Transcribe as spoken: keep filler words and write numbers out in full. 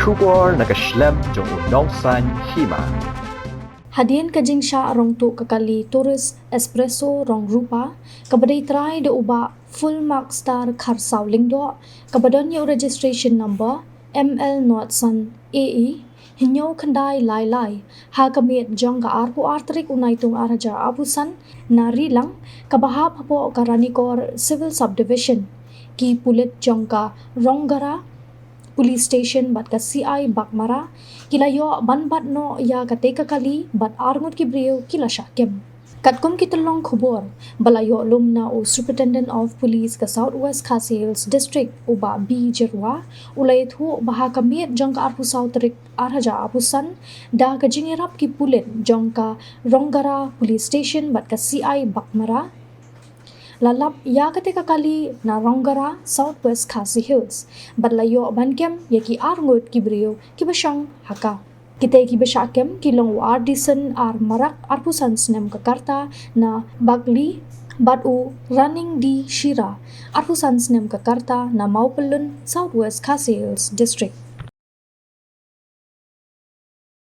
Khubor na ka shlem jong u Nongsaiñ Hima. Hadien ka jingshah rong tuh ka kali Tourist Espresso Rong Rupa, kaba dei trai da u Bah Full Mark Star Kharsaw Lyngdoh, kaba don ïa u registration number M L not san A E hynñiew khyndai lai lai, ha ka miet jong ka arphew ar tarik u Naitung ar hajar arphew san, na Rilang, kaba hap hapoh ka Ranikor Civil Subdivision, ki pulit jong ka Ronggara Police Station bad ka C I Baghmara ki la ïoh ban bat noh ïa katei ka kali bad arngut ki briew ki la shah kem. Katkum ki tyllong khubor ba la ïoh lum na u Superintendent of Police ka South West Khasi Hills District, u Bah B Jyrwa, u la ïathuh ba ha ka miet jong ka arphew saw tarik ar hajar arphew san, da ka jingïarap ki pulit jong ka Ronggara Police Station bad ka C I Baghmara, la lap ïa katei ka kali na Ronggara, South West Khasi Hills, bad la ïoh ban kem ïa ki arngut ki briew kiba shong ha ka. Kitei kiba shah kem ki long u Ardison R Marak, arphew san snem ka rta, na Bagli, bad u Running D Shira, arphew san snem ka rta, na Mawpyllun, South West Khasi Hills District.